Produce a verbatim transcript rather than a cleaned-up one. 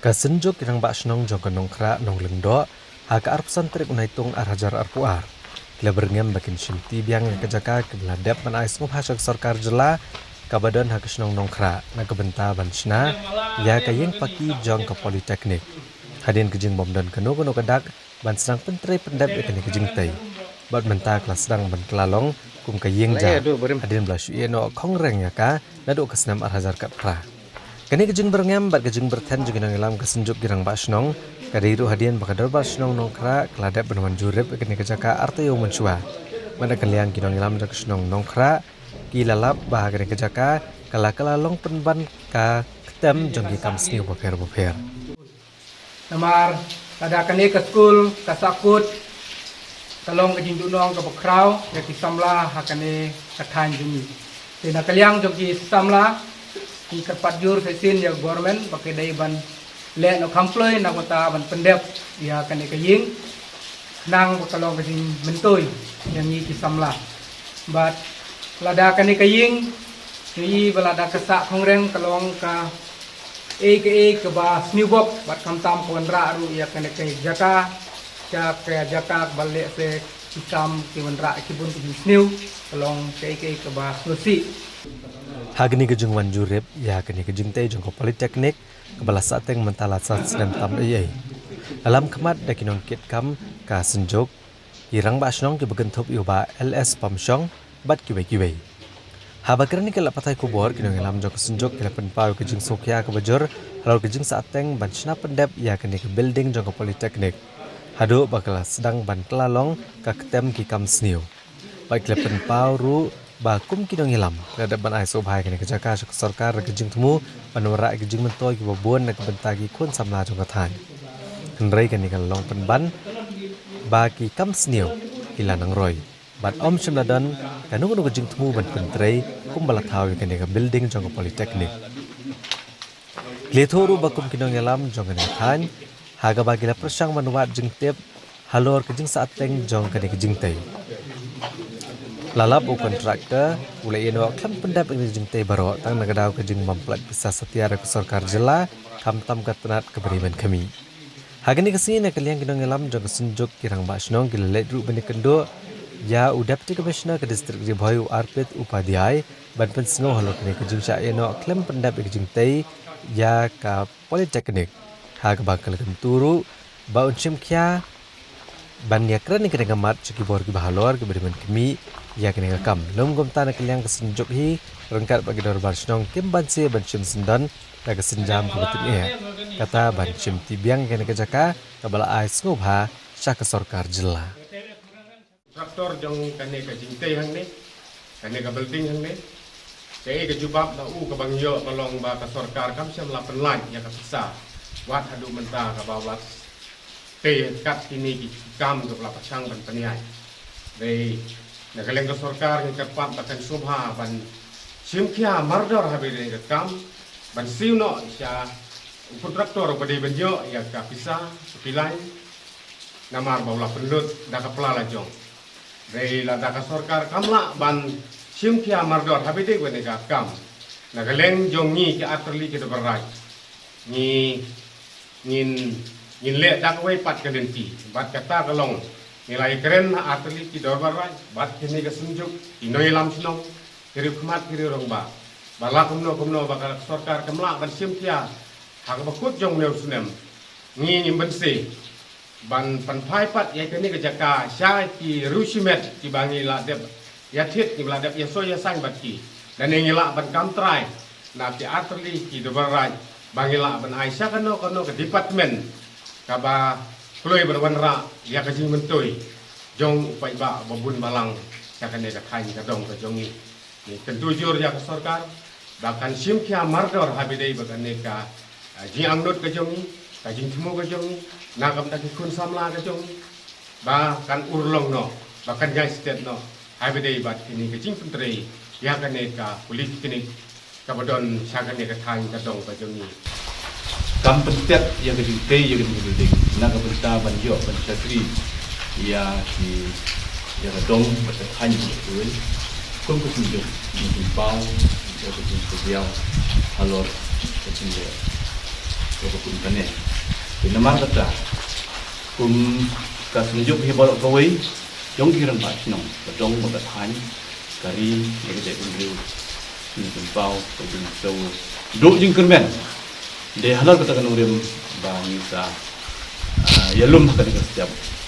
Ka Synjuk ki Rangbah Shnong jong ka Nongkhrah Nonglyngdoh, ha ka arphew san tarik u Naitung ar hajar arphew ar, ki la byrngem ba kin shim ti biang ïa ka jaka kaba la dep ban ai sngewbha sha ka sorkar jylla kaba don ha ka shnong Nongkhrah na ka bynta ban shna ïa ka ïing paki jong ka Polytechnic. Hadien ka jingbym don kano kano ka dak ban sdang pyntrei pyndep ïa kane ka jingtei, bad mynta ka la sdang ban kylla long kum ka ïing ja hadien ba la shu ïeh noh khongreng ïa ka naduh ka snem ar hajar khatphra. Kane ka jingbyrngem bad ka jingbyrthen jong ki nongïalam ka Synjuk ki Rangbah Shnong ka dei ruh hadien ba ka Dorbar Shnong Nongkhrah ka la dep ban wan jurip ïa kane ka jaka ar taïew mynshuwa. Bad na ka liang ki nongïalam jong ka shnong Nongkhrah ki la lap ba ha kane ka jaka ka la kylla long pynban ka ktem jong ki kam sniew bapher bapher. Namar lada kane ka skul ka sahkut, ka long ka jingduhnong kaba khraw ïa ki samla ha kane ka thaiñ jong ngi. Te na ka liang jong ki samla, ngi kyrpad jur shisien ïa government ba ka dei ban leh noh kham kloi na ka bynta ban pyndep ïa kane ka ïing, khnang ba ka long ka jingmyntoi ïa ngi ki samla. Bad lada kane ka ïing, ngi i ba lada ka sah khongreng ka long kaei kaei kaba sniew bok, bad khamtam ka wanrah ruh ïa kane ka jaka sha ka jaka kaba leh se ki kam ki wanrah ki bun ki jingsniew, ka long kaei kaei kaba sngewsih. Ha kane ka jingwan jurip ïa kane ka jingtei jong ka Polytechnic kaba la sahteng mynta la saw snem tam ei ei, la lam khmat da ki nongkitkam ka Synjuk, ki Rangbah Shnong kiba kynthup ïa u Bah L S Pamshong bad kiwei kiwei. Haba kren ïa ki lad pathai khubor, ki nongïalam jong ka Synjuk ki la pynpaw ïa ka jingsngewkhia kaba jur halor ka jingsahteng ban shna pyndep ïa kane ka building jong ka Polytechnic, haduh ba ka la sdang ban kylla long ka ktem ki kam sniew. Bad ki la pynpaw ruh ba kum ki nongïalam, ki la dep ban ai sngewbha ïa kane ka jaka sha ka sorkar da ka jingthmu ban wanrah ïa ki jingmyntoi kiba bun na ka bynta ki khun samla jong ka thaiñ. Hynrei kane ka la long pynban ba ki kam sniew ki la nang roi, bad ym shym la don kano kano ka jingthmu ban pyntrei kumba la thaw ïa kane ka building jong ka Polytechnic. Ki la ïathuh ruh ba kum ki nongïalam jong kane ka thaiñ, ha kaba ki la pyrshang ban wad jingtip halor ka jingsahteng jong kane ka jingtei, la lap u kontraktor u la ïeh noh khlem pyndep ïa kane ka jingtei baroh, tang na ka daw ka jingbym pyllait pisa satia da ka sorkar jylla, khamtam ka tnat kaba dei ban khmih. Ha kane ka sngi, na ka liang ki nongïalam jong ka Synjuk ki Rangbah Shnong ki la leit ruh ban ïakynduh ïa u Deputy Commissioner ka District Ri Bhoi, u Arpit Upadhyay, ban pynsngew halor kane ka jingshah ïeh noh khlem pyndep ïa ka jingtei ïa ka Polytechnic, ha kaba ka la kyntu ruh ba un shim khia ban ïakren ïa kane ka mat sha ki bor kiba halor kiba dei ban khmih ïa kane ka kam. Lym kumta, na ka liang ka Synjuk hi ryngkat bad ki Dorbar Shnong kim banse ban shim syndon da ka sienjam kaba tyngeh, kata ban shim ti biang ïa kane ka jaka kaba la ai sngewbha sha ka sorkar jylla. Kontraktor jong kane ka jingtei hangne, kane ka building hangne, kaei ka jubab na u kaba ngi ïoh ka long ba ka sorkar kam shym la pynlait ïa ka pisa wat haduh mynta kaba u la tei kat kine ki kam kaba la pyrshang ban pynïaid. Dei na ka liang ka sorkar ngi kyrpad ba kan sngewbha ban shim khia mardor ha kane ka kam, ban siew noh sha u kontraktor uba dei ban ïoh ïa ka pisa, ka pilai, namar ba u la pynlut da ka pla la jong. Dei lada ka sorkar kam lah ban shim khia mardor ha kane ka kam, na ka liang jong ngi ki artylli ki Dorbar Raid, ngi, ngin, ngin leh da kawei pat ka lynti. Bad kata ka long, ngi la ïakren ha artylli ki Dorbar Raid bad kine ka Synjuk, ki nongïalam shnong, ki riewkhmat ki riewrangbah, ba la kumno kumno ba ka sorkar kam lah ban shim khia ha kaba kut jong une u snem, ngi ngim banse ban pynphai pat ïa kane ka jaka sha ki riew shimet kiba ngi la dep ïa thied, kiba la dep ïa soi ïa sain bad ki. Lane ngi lah ban kam trai na ki artylli ki Dorbar Raid ba ngi lah ban ai sha kano kano ka department kaba kloi ban wanrah ïa ka jingmyntoi jong u paidbah ba bun balang sha kane ka thaiñ ka dong ka jong ngi. Ngi kyntu jur ïa ka sorkar ba kan shim khia mardor ha kaba ïadei bad kane ka, ah, jingangnud ka jong ngi, ka jingthmu ka jong ngi, na ka bynta ki khun samla ka jong ngi, ba kan urlong noh, ba kan ïai stet noh ha kaba ïadei bad kane ka jingpyntrei ïa kane ka polytechnic kaba don sha kane ka thaiñ ka dong ka jong ngi. Kam pynthut ïa ka jingtei ïa kane ka building na ka bynta ban ïoh ban shakri ïa ki, ïa ka dong bad ka thaiñ ka jong ngi. Kum ka Synjuk ngi pynpaw ïa ka jingpynbiang halor ka jingeh. Ka pun kane. Te namar kata, kum ka seng juk hi baroh kawei jong ki rangbah shnong, ka dong bad ka thaiñ, ka ri, ïa ka jaitbynriew, ngi pynpaw ka jingshaniah, duh jingkyrmen. Dei halor kata ka nongrim ba ngi sa, ah, ïalum ha kane ka step.